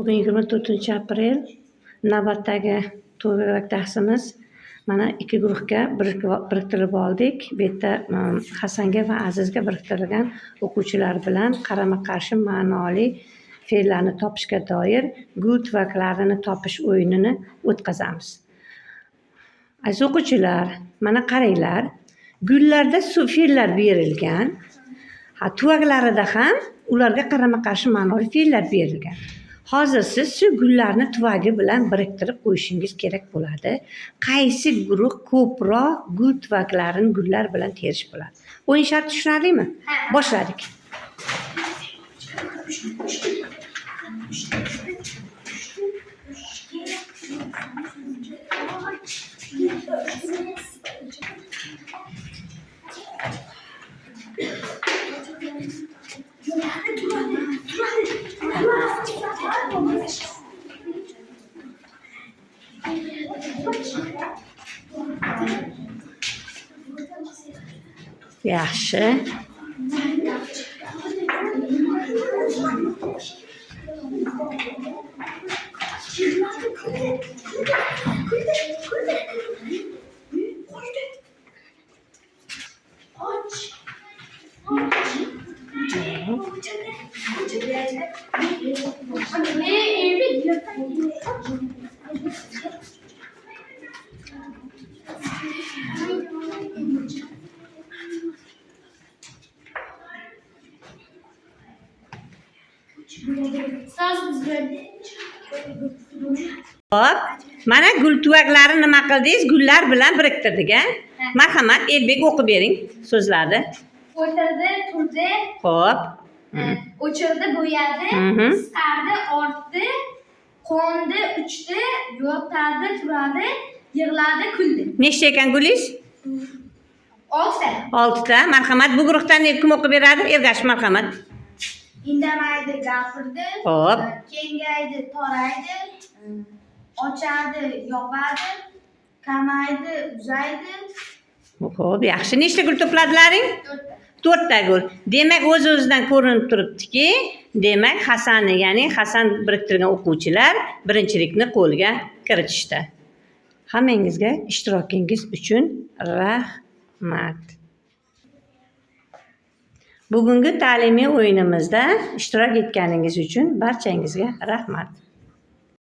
Bugun 24-aprel navbatdagi to'garak darsimiz. Mana ikki guruhga biriktirib oldik. Bu yerda Hasanga va Azizga biriktirilgan o'quvchilar bilan qarama-qarshi ma'noli fe'llarni topishga doir gul tuvaklarini topish o'yinini o'tkazamiz. Aziz o'quvchilar, mana qaranglar, gullarda fe'llar berilgan. Ha, tuvaklarida ham ularga qarama-qarshi ma'noli fe'llar berilgan. Hozir siz shu gullarni tuvagi bilan biriktirib qo'yishingiz kerak bo'ladi. Qaysi guruh ko'proq gul tuvaklarini gullar bilan terish bo'ladi? O'yin sharti tushunarlimi? Boshladik. Yaxshi. Hop, mana gul tuvaklarini nima qildingiz? Gullar bilan biriktirdik, a? Marhamat, Elbek o'qib bering so'zlarni. O'tirdi, turdi. Xo'p. O'chirdi, bo'yadi, qisqardi, ortdi, qo'ndi, uchdi, yotadi, turadi, yig'ladi, kuldi. Nechta ekan gulingiz? 6 ta. 6 ta. Marhamat, bu guruhdan kim o'qib beradi? Ergash, marhamat. Indamaydi, gapirdi. Xo'p. Kengaydi, toraydi, ochadi, yopadi, kamaydi, uzaydi. Xo'p, yaxshi. Nechta gul to'pladilaring? 4 ta gul. Demak, o'z-o'zidan ko'rinib turibdiki, demak, Hasanni, ya'ni Hasan biriktirgan o'quvchilar birinchilikni qo'lga kiritishdi. Hammangizga ishtirokingiz uchun rahmat. Bugungi ta'limiy o'yinimizda ishtirok etganingiz uchun barchangizga rahmat.